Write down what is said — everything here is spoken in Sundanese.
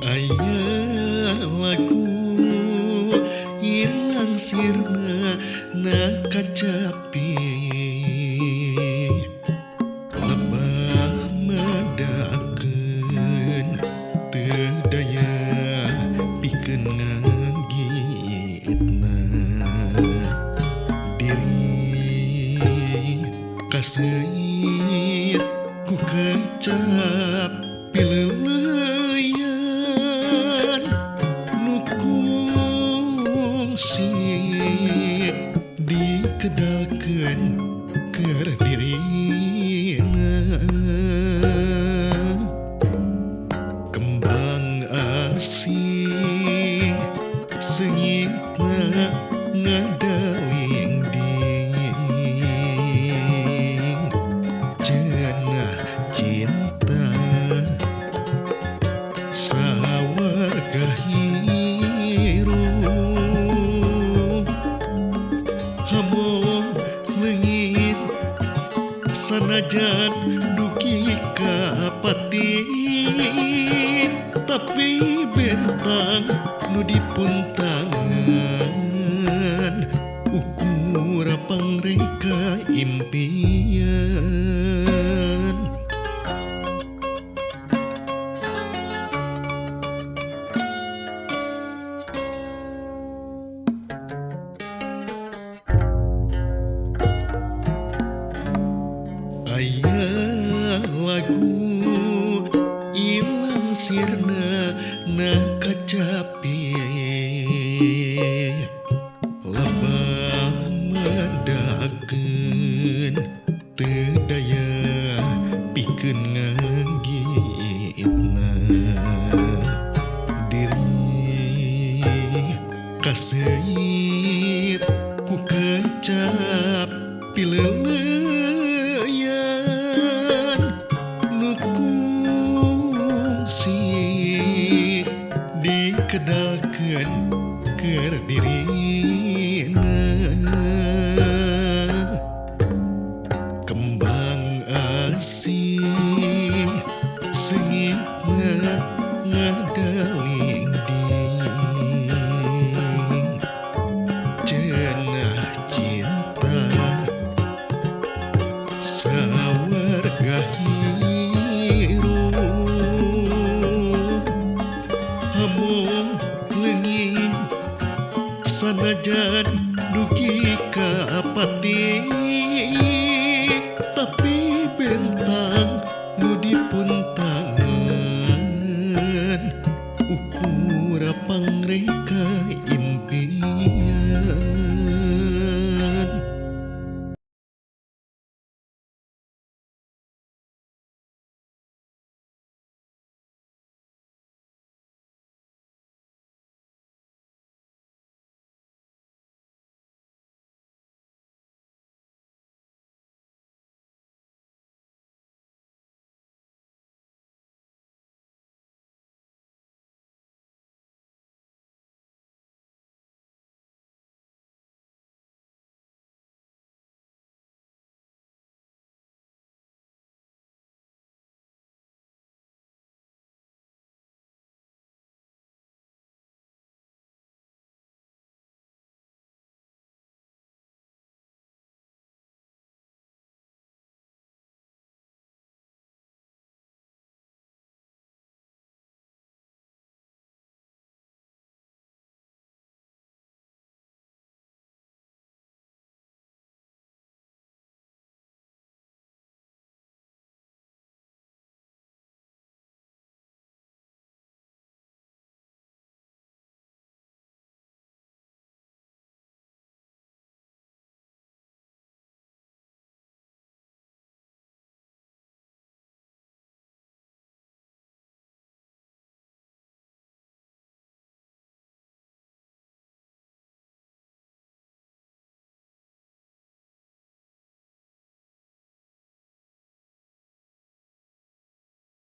Aya lagu ilang sirna na kacapi lebah medakeun teu daya pikeun ngagitna diri kaseut ku kecap pileuleuyan nu kungsi dikedalkeun keur dirina kembang asih seungitna ngadalingding cenah cinta sawarga hirup hamoh leungit sanajan dugi ka pati tapi bentang nu dipuntangan ukur pangreka impian. Aya lagu ilang sirna na kacapi lebah medakeun teu daya pikeun ngagitna diri kaseut ku kecap pileuleuyan nu kungsi dikedalkeun keur dirina kembang asih seungitna ngadalingding cenah cinta sawarga hirup hamoh leungit sanajan dugi